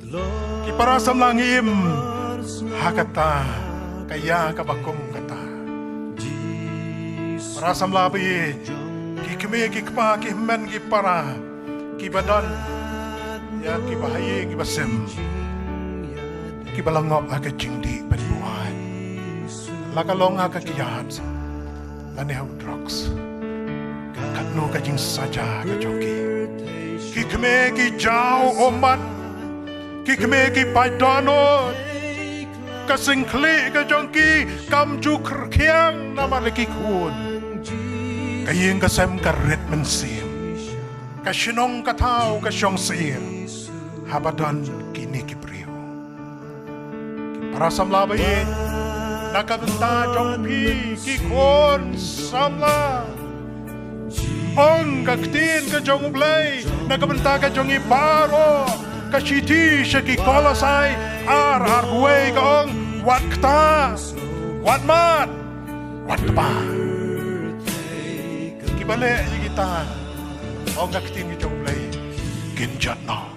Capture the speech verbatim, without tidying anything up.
Ki para samla ngi im ha kata ka ïa kaba kum kata. Para samla ba ïeit, ki kmie ki kpa, ki hynmen ki para, kiba don ïa kiba ha ïing kiba sem, kiba la ngop ha ka jingdih ban buaid, la ka long ha ka kiad lane ha u drugs. Katno ka jingsaja ka jong ki. Ki kmie ki jaw ummat, ki kmie ki pait dohnud. Ka singkhlieh ka jong ki kam ju kyrkiang namar la ki khun. Ka ïing ka sem ka rit mynsiem. Ka shnong ka thaw ka shong syier haba don kine ki briew. Ki para samla ba ïeit, na ka bynta jong phi ki khun samla, ong ka ktien ka jong U Blei na ka bynta ka jong ngi baroh, ka shithi sha ki Kolosai ar, arphew wei ka ong, wat kta, wat mad, wat kpa. Kiba leh ïa kita, ong ka ktien ka jong U Blei, kin jot noh